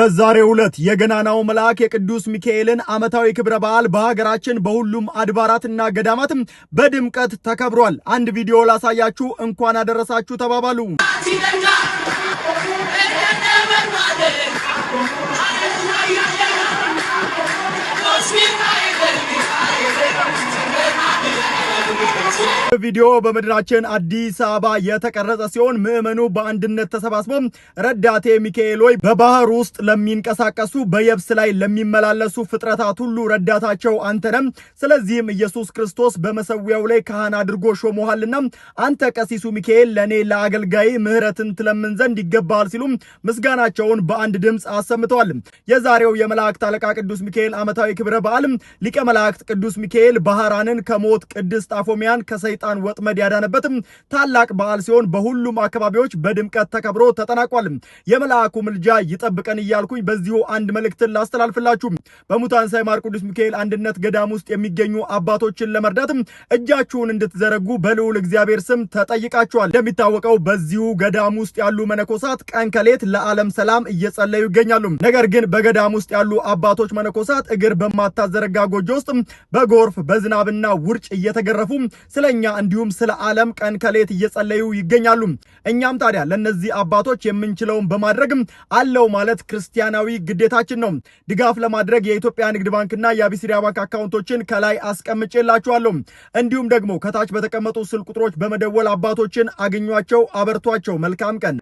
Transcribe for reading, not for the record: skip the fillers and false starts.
በዛሬው ዕለት የገናናው መልአክ የቅዱስ ሚካኤልን ዓመታዊ ክብረ በዓል በሀገራችን በሁሉም አድባራትና ገዳማትም በድምቀት ተከብሯል። አንድ ቪዲዮ ላሳያችሁ። እንኳን አደረሳችሁ ተባባሉ። ቪዲዮ በመዲናችን አዲስ አበባ የተቀረጸ ሲሆን ምዕመኑ በአንድነት ተሰባስቦ ረዳቴ ሚካኤል ሆይ፣ በባህር ውስጥ ለሚንቀሳቀሱ፣ በየብስ ላይ ለሚመላለሱ ፍጥረታት ሁሉ ረዳታቸው አንተ ነህ። ስለዚህም ኢየሱስ ክርስቶስ በመሰዊያው ላይ ካህን አድርጎ ሾሞሃልና አንተ ቀሲሱ ሚካኤል ለእኔ ለአገልጋይ ምሕረትን ትለምን ዘንድ ይገባሃል ሲሉ ምስጋናቸውን በአንድ ድምፅ አሰምተዋል። የዛሬው የመላእክት አለቃ ቅዱስ ሚካኤል ዓመታዊ ክብረ በዓል ሊቀ መላእክት ቅዱስ ሚካኤል ባህራንን ከሞት፣ ቅድስት አፎሚያን ከሰይጣን ወጥመድ ያዳነበትም ታላቅ በዓል ሲሆን በሁሉም አካባቢዎች በድምቀት ተከብሮ ተጠናቋል። የመልአኩ ምልጃ ይጠብቀን እያልኩኝ በዚሁ አንድ መልእክትን ላስተላልፍላችሁ። በሙታን ሳይማር ቅዱስ ሚካኤል አንድነት ገዳም ውስጥ የሚገኙ አባቶችን ለመርዳት እጃችሁን እንድትዘረጉ በልዑል እግዚአብሔር ስም ተጠይቃችኋል። እንደሚታወቀው በዚሁ ገዳም ውስጥ ያሉ መነኮሳት ቀን ከሌት ለዓለም ሰላም እየጸለዩ ይገኛሉ። ነገር ግን በገዳም ውስጥ ያሉ አባቶች መነኮሳት እግር በማታዘረጋ ጎጆ ውስጥ በጎርፍ፣ በዝናብና ውርጭ እየተገረፉ ስለኛ እንዲሁም ስለ ዓለም ቀን ከሌት እየጸለዩ ይገኛሉ። እኛም ታዲያ ለነዚህ አባቶች የምንችለውን በማድረግ አለው ማለት ክርስቲያናዊ ግዴታችን ነው። ድጋፍ ለማድረግ የኢትዮጵያ ንግድ ባንክና የአቢሲኒያ ባንክ አካውንቶችን ከላይ አስቀምጬላችኋለሁ። እንዲሁም ደግሞ ከታች በተቀመጡ ስልክ ቁጥሮች በመደወል አባቶችን አግኟቸው፣ አበርቷቸው። መልካም ቀን።